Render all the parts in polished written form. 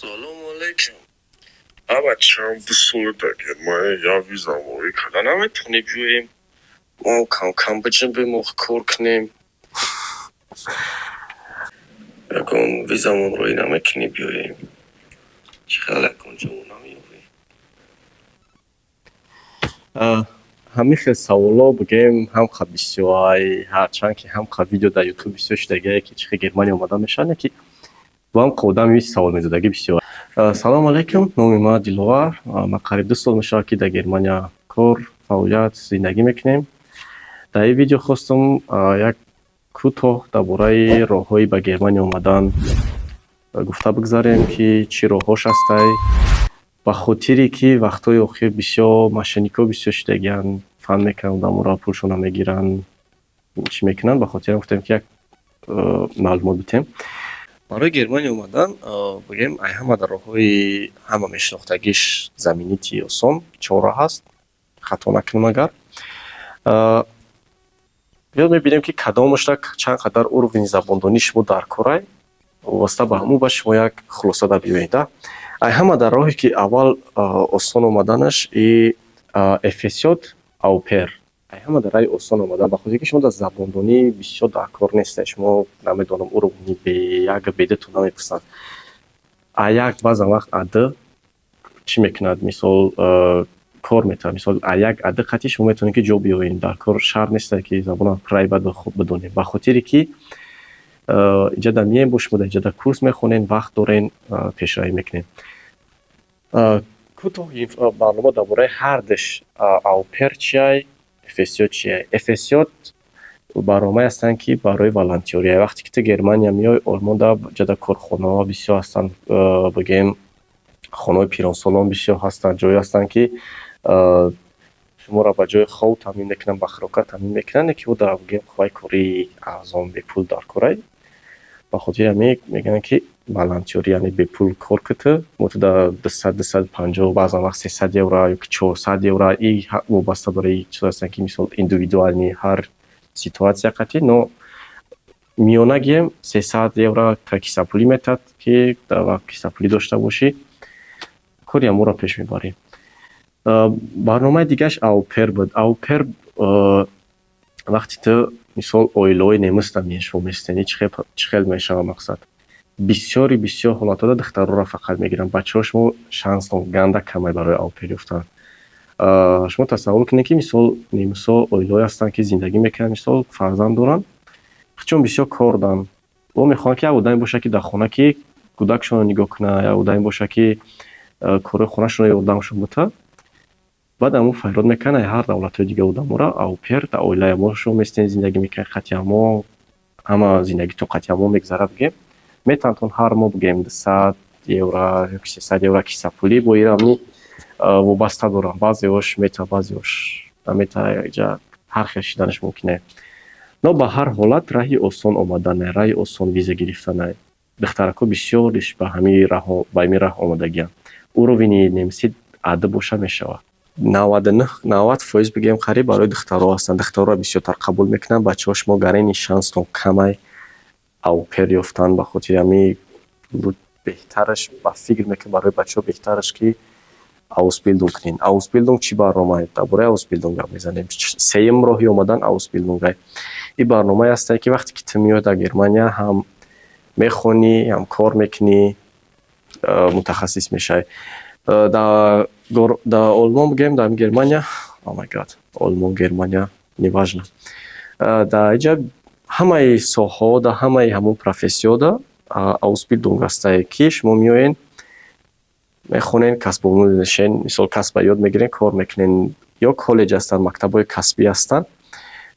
Салому алейкум. Аба, чанд сола дар Германия як виза ворид карда наметавонӣ, биёем, мо кам-кам биҷунбем, кор кунем. Ягон визамон роӣ намекунӣ, биёем. Чӣ хел ягон ҷомо намеёбӣ? Ҳамин хел саволҳо, бигӯем, ҳам қа бисёрай, ҳарчанд ки ҳам қа видео дар Ютуб бисёр шудагие, ки чӣ хел Германия омада мешавад, ки бо ҳам қа одами савол медодагӣ бисёр. Салому алейкум, номи ман Диловар. Ман қариб 2 сол мешавад, ки дар Германия кор, фаъолият, зиндагӣ мекунем. Дар ин видео хостум як кӯтоҳ дар бораи роҳҳои ба Германия омадан гуфта бигзарем, ки чӣ роҳҳош ҳастай, ба хотире ки вақтҳои охир бисёр мошенникҳо бисёр шудагианд, фан мекунанд одаморо, пулшонро мегиранд, чӣ мекунанд. Ба хотири ҳам гуфтем, ки як маълумот бидиҳем. Барои Германия омадан, бигӯем, ай ҳама дар роҳҳои ҳама мешинохтагиш знаменитый, осон чор роҳ ҳаст, хато накунам агар. Биё мебинем, ки кадомашра чанд қадар уровни забондонии шумо дар корай, вобаста ба ҳамун ба шумо як хулоса дар биёед. Ай ҳама дар роҳе, ки аввал осон омаданаш, и FSJ, Au-pair. Ай ҳама дар раҳи осон омадан, ба хотире ки шумо дар забондонӣ бисёр дар кор нестед, шумо, намедонам, уровни B1, B2-тон намепурсанд. А1, баъзан вақт А2 чӣ мекунад, мисол, кор метавад. Мисол, А1, А2 қатъи шумо метавонед, ки ҷо биёед. Дар кор шарт нестад, ки забонро пурра бояд хуб бидонед, ба хотире ки инҷа дар мием бо шумо, дар инҷа дар курс мехонед, вақт дорен, пешравӣ мекунед. Кӯтоҳ маълумот дар бораи ҳардуш: Au-pair чиай, FSJ чиай. FSJ барномае ҳастанд, ки барои волонтёрия. Вақте ки ту Германия меои, Олмонда ҷода корхонаҳо бисёр ҳастанд, бигӯем, хонаҳои пиронсолон бисёр ҳастанд, ҷое ҳастанд, ки шуморо ба ҷои хоб таъмин мекунанд, ба хӯрока таъмин мекунанд, ки ӯ дар, бигӯем, қувваи кории арзон, бепул дар корай. Ба хотири ҳамин мегӯянд, ки волонтёрӣ, яъне бепул кор куту, мо ту дар 200, 250, баъзан вақт 300 евро ёки 400 евро, и вобаста барои чиз ҳастанд, ки, мисол, индивидуальный, ҳар ситуация қатъи, но миёна гием, 300 евро та кисапулӣ метиҳад, ки дар вақт кисапулӣ дошта бошӣ, кори ҳамонро пеш мебарӣ. Барномаи дигараш Au-pair буд. Au-pair вақте ту, мисол, оилаҳои немисда шумо местенӣ, чӣ хел мешавад мақсад? Бисёри бисёр ҳолатҳода духтарҳоро фақат мегиранд, бачаҳо шумо шанстон ганда камай барои Au-pair ёфтан. Шумо тасаввур кунед, ки, мисол, немисҳо оилаҳое ҳастанд, ки зиндагӣ мекунанд, мисол, фарзанд доранд, чун бисёр кор доранд, о мехоҳанд, ки як одаме бошад, ки дар хона, ки кӯдакшонро нигоҳ кунад, як одаме бошад, ки корҳои хонашонро ёрдамашон бутад. Баъд ҳамун фарёд мекунанд ҳар давлатҳои дига одаморо: «Au-pair дар оилаи мо шумо местенед, зиндагӣ мекунед, қатъи ҳамо ҳама зиндагитон қатъи ҳамо мегузарад», бигӯем, метавонтон ҳар моҳ, бигӯем, 200 евро ёки 300 евро кисапулӣ. Бо ирами вобаста дорам, баъзеҳош метавад, баъзеҳош наметавад, якҷа ҳар хел шиданаш мумкин е. Но ба ҳар ҳолат раҳи осон омаданае, раҳи осон виза гирифтанае. Духтаракҳо бисёриш ба ҳамин раҳ омадагианд. Уровни немисӣ А2 боша, мешавад. 99, 90%, бигӯем, қариб барои духтарҳо ҳастанд. Духтарҳоро бисёртар қабул мекунанд. Бачаҳо, шумо гарени шанстон камай Au-pair ёфтан. Ба хотири ҳамин беҳтараш, ба фикр мекунам, барои бачаҳо беҳтараш, ки Ausbildung кунед. Ausbildung чӣ барномае? Дар бораи Ausbildung гап мезанем. Сеюм роҳи омадан Ausbildung. Ин барномае ҳастае, ки вақте ки ту меоӣ дар Германия, ҳам мехонӣ, ҳам кор мекунӣ, мутахассис мешавӣ. Дар Олмон, бигӯем, дар Германия, oh my God, Олмон, Германия, неважно, дар инҷа ҳамаи соҳаҳо, дар ҳамаи ҳамон профессияҳода Ausbildung ҳастае, ки шумо меоед, мехонед, касбомӯз мешавед, мисол, касба ёд мегиред, кор мекунед. Ё коллеҷ ҳастанд, мактабҳои касбӣ ҳастанд,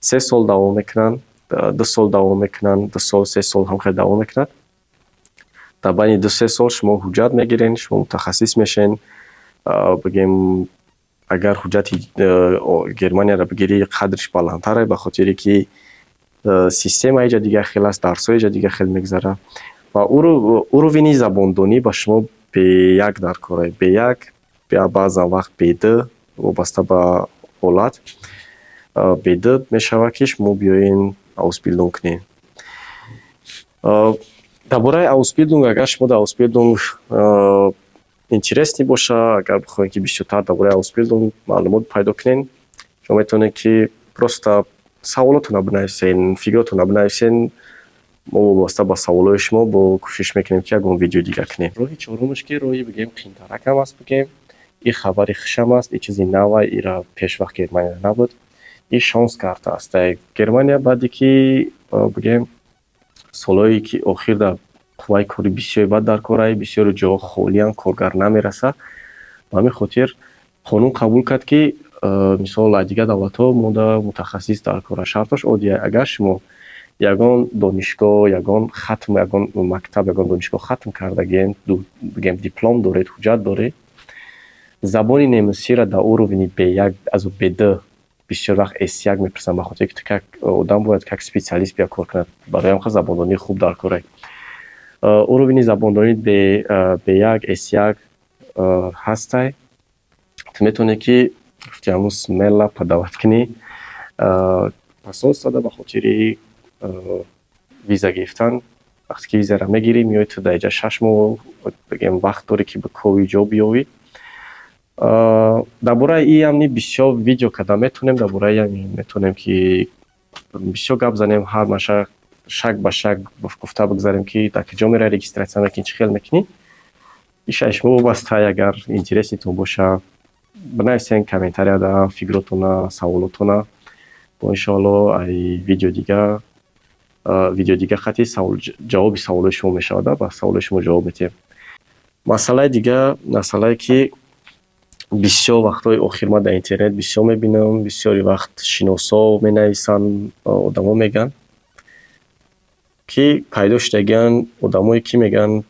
3 сол давом мекунанд, 2 сол давом мекунанд, 2 сол, 3 сол ҳам хеле давом мекунад. Дар байни 2-3 сол шумо ҳуҷҷат мегиред, шумо мутахассис мешавед. Бигӯем, агар ҳуҷҷати Германияро бигирӣ, қадриш баландтаре, ба хотире ки система иҷа дигар хел аст, дарсҳо иҷа дигар хел мегузарад ва уровни забондонӣ ба шумо B1 дар кор, B1, баъзан вақт B2, вобаста ба ҳолат, B2 мешавад, ки шумо биёен Ausbildung кунед. Дар бораи Ausbildung, агар шумо дар Ausbildung интересный боша, агар бихоҳед, ки бисёртар дар бораи Ausbildung маълумот пайдо кунед, шумо метавонед, ки просто саволотонро бинависен, фикротонро бинависен. Мо вобаста ба саволҳои шумо бо кӯшиш мекунем, ки ягон видеои дигар кунем. Роҳи чорумаш, ки роҳи, бигем, қиинтаракам аст, бигем, и хабари хушам аст, и чизи навай, ира пешвақт Германия набуд, и Chancenkarte аст. Дар Германия баъде ки, бигем, солҳое ки охир дар қувваи кори бисёре бад дар корай, бисёри ҷоҳо холиянд, коргар намерасад. Ба ҳамин хотир қонун қабул кард, ки, мисол, аз дигар давлатҳо мода мутахассис дар кора. Шартош оддия: агар шумо ягон донишгоҳ, ягон хатм, ягон мактаб, ягон донишгоҳ хатм кардагиен, бигем, диплом доред, ҳуҷҷат доред, забони немисиро дар уровни Б1 азу Б2, бисёр вақт С1 мепурсанд, ба хотире ки ту как одам бояд как специалист бия кор кунад, барои ҳам забондонии хуб дар корай. Уровни забондонии Б1, С1 ҳастай, ту метавонӣ, ки гуфти ҳамун, смело подавать кунӣ посольство да ба хотири виза гирифтан. Вақте ки визаро мегирӣ, меои, ту дар инҷа 6 моҳ, бигем, вақт дорӣ, ки биковӣ, ҷо биёвӣ. Дар бораи иам бисёр видео карда метавонем, дар бораи иам метавонем, ки бисёр гап занем, ҳар маша шаг ба шаг гуфта бигзарем, ки дар куҷо меравӣ, регистрация мекунӣ, чӣ хел мекунӣ. Ишаи шумо вобаста. Агар интересный тон боша, бинависен комментарияда фикротона, саволотона. Бо иншоалло ай видео дига хати ҷавоби саволои шумо мешавад, ба саволои шумо ҷавоб медиҳем. Масъалаи дига, масъалае ки бисёр вақтҳои охир ман дар интернет бисёр мебинам, бисёри вақт шиносо менависанд, одамо мегӯянд, ки пайдо шудагианд одамое ки мегӯянд: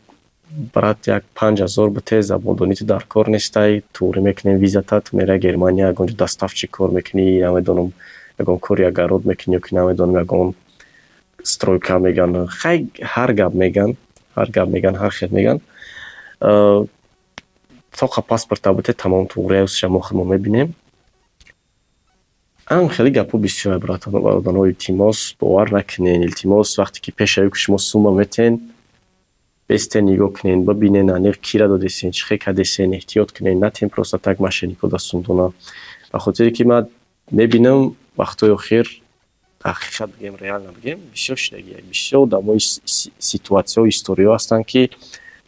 «Брат, як 5000 бите, забондонӣ ту дар кор нестай, туғрӣ мекунем визата, ту меравӣ Германия, ягон ҷо доставщик кор мекунӣ, намедонам, ягон кори огород мекунӣ ё ки намедонам, ягон стройка», мегӯянд. Хай, ҳар гап мегӯянд, ҳар гап мегӯянд, ҳар хел мегӯянд. Тоқа паспорта бите, тамом, туғрияша мо худмон мебинем. Ан хеле гапҳо бисёре, бародаро, илтимос, бовар накунед, илтимос. Вақте ки пешавӣ ки шумо сумма метиҳен, бестен, нигоҳ кунед, бибинен аниқ кира додесен, чӣ хел кардесен, эҳтиёт кунед, натиҳен просто так мошенник о дастундона. Ба хотире ки ман мебинам, вақтҳои охир, ҳақиқат бигем, реально бигем, бисёр шудагия, бисёр одамои, ситуация ҳо, история ҳо ҳастанд, ки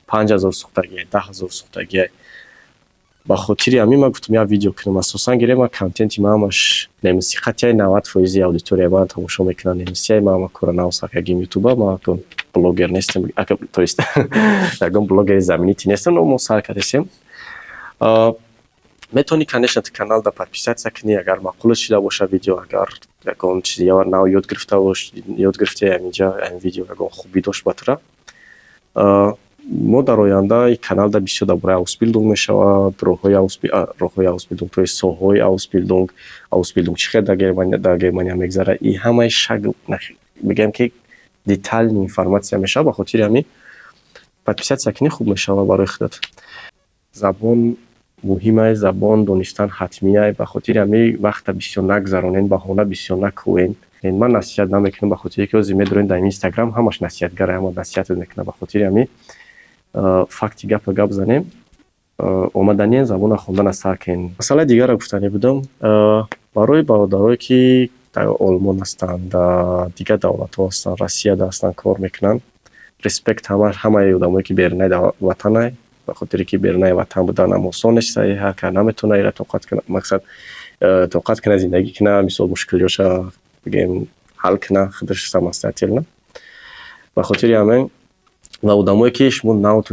5000 сӯхтагия, 10 000 сӯхтагия. Ба хотири ҳамин ман гуфтам, як видео кунам. Асосан гирем, ман контенти ман ҳамаш немисӣ қатъияи, 90 фоизи аудиторияи ман тамошо мекунанд немисия. Ман ҳама кора нав сар кардагим ютуба, ман блогер нестем, то есть ягон блогери знаменитый нестем, но мо сар кардесем. Метавонӣ, конечно, ту каналда подписаться кунӣ, агар маъқулат шида боша видео, агар ягон чизи нав ёд гирифта бош, ёд гирифтаи ҳаминҷа, ҳамин видео ягон хубӣ дошт ба тура. Мо дар оянда каналда бисёр дар бораи Ausbildung мешавад, роҳҳои Ausbildung, то есть соҳаҳои Ausbildung, Ausbildung чӣ хел дар Германия мегзарад, и ҳамаи шаг, бигӯем, ки детальный информация мешавад. Ба хотири ҳамин подписаться кунӣ, хуб мешавад барои худат. Забон муҳим аст, забон донистан ҳатмӣ аст. Ба хотири ҳамин вақта бисёр нагзаронед, баҳона бисёр накӯед. Ман насиҳат намекунам, ба хотире ки ҳозир медорем, дар Инстаграм ҳамаш насиҳатгар, ҳама насиҳатат мекунад. Ба хотири ҳамин факти гапа гап занем, омаданиен забонро хондана сар кунед. Масъалаи дигарро гуфтанӣ будам барои бародарое, ки дар Олмон ҳастанд, дар дигар давлатҳо ҳастанд, Россияда ҳастанд, кор мекунанд. Респект ҳамаи одамое, ки берунаи ватанай, ба хотире ки берунаи ватан буданам осон нест, ҳар кас наметавонад ира тоқат кунад, мақсад, тоқат кунад, зиндагӣ кунад, мисол, мушкилиҳоша, бигем, ҳал кунад худаш самостоятельно. Ба хотири ҳамин ва одамое, ки шумо нав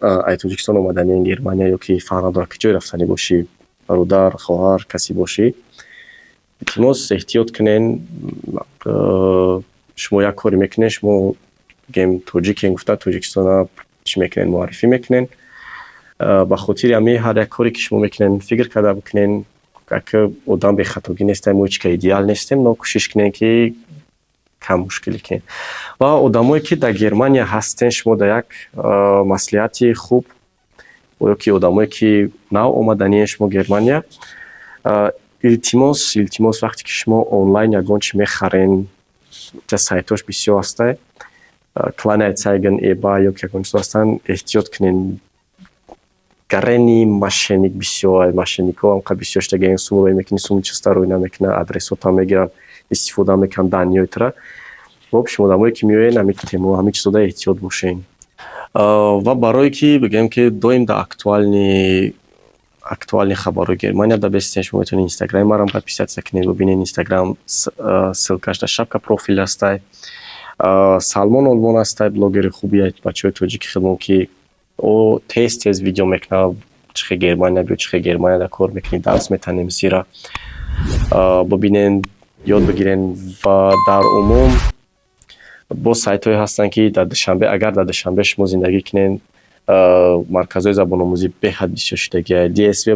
ай Тоҷикистон омаданиен Германия ё ки фарқ надорад, ки ҷое рафтанӣ бошӣ, бародар, хоҳар, касе бошӣ, илтимос, эҳтиёт кунен. Шумо як коре мекунед, шумо, бигем, тоҷикен гуфта, Тоҷикистона чӣ мекунед, муаррифӣ мекунед. Ба хотири ҳамин ҳар як коре, ки шумо мекунед, фикр карда бикунед. Ака, одам бехатогӣ нестем, мо ҳеҷ ка идеал нестем, но кӯшиш кунед, ки кам мушкилӣ кунед. Ва одамое, ки дар Германия ҳастен, шумо дар як маслиҳати хуб, ё ки одамое, ки нав омаданиен шумо Германия, илтимос, илтимос, вақте ки шумо онлайн ягон чӣ мехарен, сайтҳош бисёр ҳастай. Kleinanzeigen, eBay ё ки ягон чизо ҳастанд, эҳтиёт кунед. Гарени мошенник бисёр, мошенникҳо ҳамқа бисёр шудагианд. Сум рӯй мекунӣ, суми чиста рӯй намекунад, адресотам мегиранд, истифода мекунанд данныеҳои тура. В общем, одамое ки меоянд, ҳамин темо, ҳамин чизода эҳтиёт бошед. Ва барое ки бигӯем, ки доим дар актуальный хабарҳои Германия да бестен, шумо метавонед инстаграми маро подписаться кунед, бубинед. Инстаграм ссылкаш дар шапка профил ҳастай. Салмон Олмон ҳастай, блогери хуби бачаҳои тоҷики худмон, ки ӯ тез тез видео мекунад, чӣ хел Германия биё, чӣ хел Германияда кор мекунӣ, дарс метанем сира. Бубинен, ёд бигирен. Ва дар умум боз сайтҳое ҳастанд, ки дар Душанбе, агар дар Душанбе шумо зиндагӣ кунед, марказҳои забономӯзӣ беҳад бисёр шудагиа. ДСВ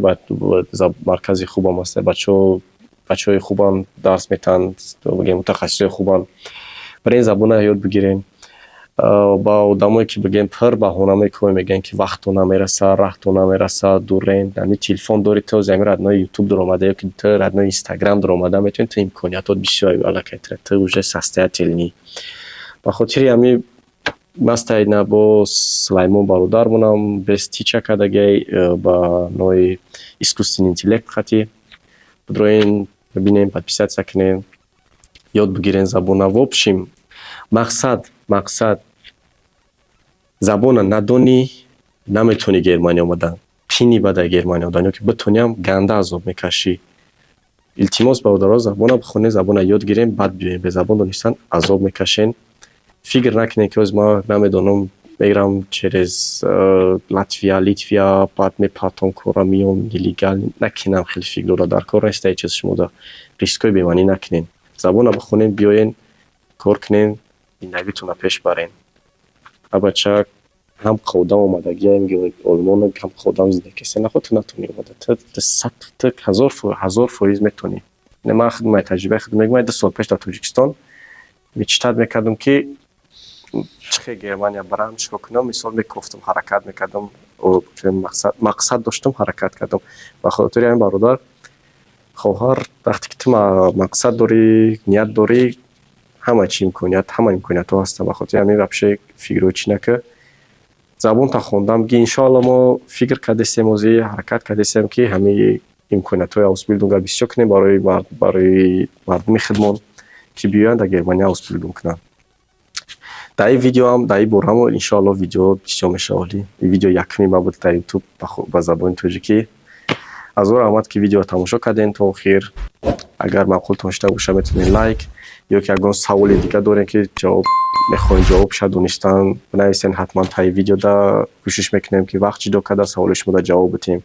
маркази хубам аст, бачаҳо бачаҳои хубам дарс метаҳанд, бигем, мутахассисои хубанд. Барои ин забона ёд бигирем. Ба одамое ки, бигем, пир баҳона мекунанд, мегӯянд, ки вақтто намерасад, раҳто намерасад, дурен, ҳамин телефон дори ту, ҳамин родной Ютуб дуромада ё ки ту родной Инстаграм дуромада метавонӣ, ту имкониятот бисёр аллакай, ту уже состоятельный. Ба хотири ҳамин мастайна бо Сулаймон бародармонам без тича кардагиай ба нои искусственный интеллект хати бидроен, бибинем, подписаться кунем, ёд бигирен забона. В общем, мақсад забона надонӣ, наметавонӣ Германия омадан, қини бада Германия омадан, ё ки битониам, ганда азоб мекашӣ. Илтимос, бародаро, забона бихонед, забона ёд гирем, баъд биёем. Бе забон донистан азоб мекашен. Фикр накунед, ки оз ман намедонам, мерам через Латвия, Литвия, баъд мепартом кора, меом нелегал. Накунам, хеле фикр дора, дар кор неста ҳеҷ чиз. Шумода рискҳои бемаънӣ накунед. Забона бихонед, биёен, кор кунед, зиндагитонро пеш барен. Абача ҳам одам омадагиам Олмон, ҳам одам зиндагӣ касе нахоҳ, ту натонӣ омада, ту сад, ту 1000% метавонӣ. Ман худ таҷрибаи худ мегӯям: 2 сол пеш дар Тоҷикистон мечтать мекардам, ки чӣ хел Германия барам, чӣ кор кунам. Мисол, мекофтам, ҳаракат мекардам, мақсад доштам, ҳаракат кардам. Ба хотири ҳамин, бародар, хоҳар, вақте ки ту мақсад дорӣ, ният дорӣ, ҳама чи имконият, ҳама имкониятҳо ҳастанд. Ба хотири ҳамин вообще фикрҳои чӣ накар, забонта хондан биги. Иншоалло, мо фикр кардастем, ҳозир ҳаракат кардастем, ки ҳамаи имкониятҳои Ausbildung бисёр кунем барои мардуми худмон, ки биёянд, дар Германия Ausbildung кунанд. Дар ин видеоам, дар ин бораам, иншоалло, видео бисёр мешавад. Ин видео якуми ман буд дар Ютуб ба забони тоҷикӣ. Ҳазор раҳмат, ки видеоро тамошо кардем то охир. Агар маъқултон шуда бошад, метавонед лайк, ё ки ягон саволи дига дорем, ки ҷавоб мехоҳем, ҷавобша донистан, бинависен ҳатман таи видеода. Кӯшиш мекунем, ки вақт ҷудо карда, саволи шумода ҷавоб бидиҳем.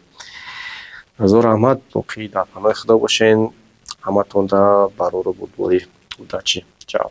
Ҳазор раҳмат, боқӣ дар паноҳи Худо бошен. Ҳаматонда барору бурдборӣ, удачи, чао.